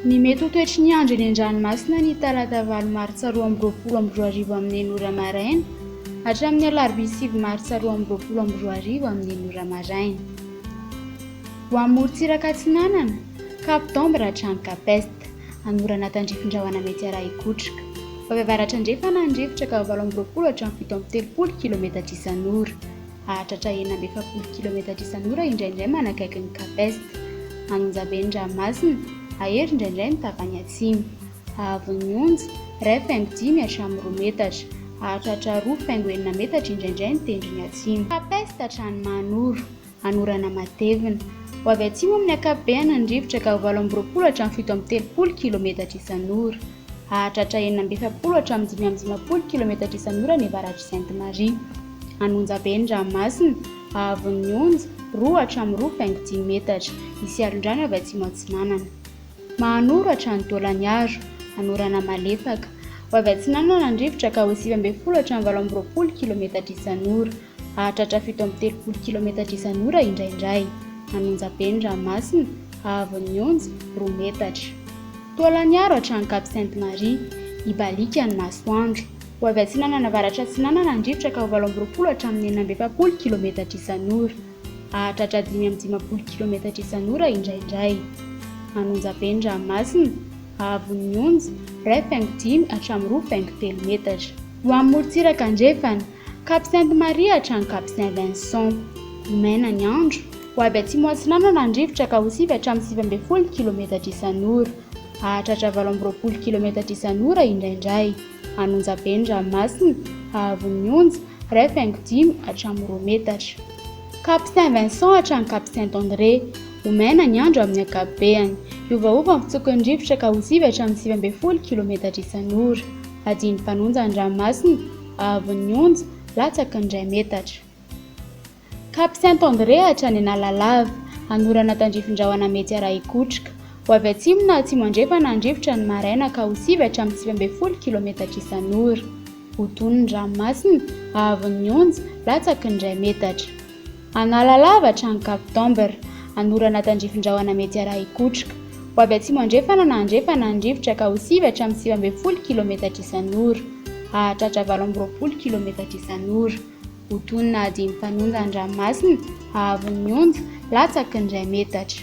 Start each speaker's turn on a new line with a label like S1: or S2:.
S1: Ny mety ho toetry ny andro eny an-dranomasina ny talata valo martsa 2022 amin'ny enina ora maraina hatramin'ny alarobia sivy martsa 2022 amin'ny enina ora maraina. Ho an'ny morontsiraka atsinanana, Cap d'Ambre hatrany Cap Est, anorana tandrifin-drahona mety harahi-kotroka. Ho avy avaratra andrefana ny rivotra ka 28 hatramin'ny 37 kilometatra isan'ora. Hahatratra 46 kilometatra isan'ora indraindray manakaiky ny Cap Est. Anonjabe ny ranomasina, hahery indraindray ny tapany atsimo. Haavon'ny onja, 1,5 hatramin'ny roa metatra. Hahatratra 2,6 metatra indraindray ny tendrony atsimo. Cap Est hatrany Mahanoro, Anorana matevina. Ho avy atsimo amin'ny ankapobeny ny rivotra ka ho 28 hatramin'ny 37 kilometatra isan'ora. Hahatratra 46 hatramin'ny 55 kilometatra isan'ora ny avaratr'i Sainte Marie. An'Onjabe ny ranomasina, haavon'ny onja, roa hatramin'ny 2,5 metatra. Hisy alon-drano avy atsimo atsinanana. Mahanoro hatrany Taolagnaro, anorana malefaka. Ho avy atsinanana ny rivotra ka ho 19 hatramin'ny 28 kilometatra isan'ora. Hahatratra 37 kilometatra isan'ora indraindray. An'Onjabe ny ranomasina, haavon'ny onja, roa metatra. Taolagnaro hatrany Cap Sainte Marie, hibaliaka ny masoandro. Ho avy atsinanana avaratra atsinanana ny rivotra ka ho 28 hatramin'ny 46 kilometatra isan'ora. Hahatratra 55 kilometatra isan'ora indraindray. An'Onjabe ny ranomasina, haavon'ny onja, 1,5 hatramin'ny 2,3 metatra. Ho an'ny morontsiraka andrefana, Cap Sainte Marie hatrany Cap Saint Vincent. Ho maina ny andro. Ho avy atsimo atsinanana ny rivotra ka ho sivy hatramin'ny 19 kilometatra isan'ora. Hahatratra 28 kilometatra isan'ora indraindray. An'Onjabe ny ranomasina, haavon'ny onja, 1,5 hatramin'ny roa metatra. Cap Saint Vincent hatrany Cap Saint André. Ho maina ny andro amin'ny ankapobeny. Hiovaova ny fitsoky ny rivotra ka ho sivy hatramin'ny 19 kilometatra isan'ora. Hadino mpanonja ny ranomasina, haavon'ny onja, latsaky ny iray metatra. Cap Saint André hatrany Analalava, anorana tandrifin-drahona mety harahi-kotroka. Ho avy atsimo na atsimo andrefana ny rivotra ny maraina ka ho sivy hatramin'ny 19 kilometatra isan'ora. Ho tony ny ranomasina, haavon'ny onja, latsaky ny iray metatra. Analalava hatrany Cap d'Ambre, anorana tandrifin-drahona mety harahi-kotroka. Ho avy atsimo andrefana na andrefana ny rivotra ka ho sivy hatramin'ny 19 kilometatra isan'ora. Hahatratra 28 kilometatra isan'ora. Ho toy ny nahadino mpanonja ny ranomasina, haavon'ny onja, latsaky ny iray metatra.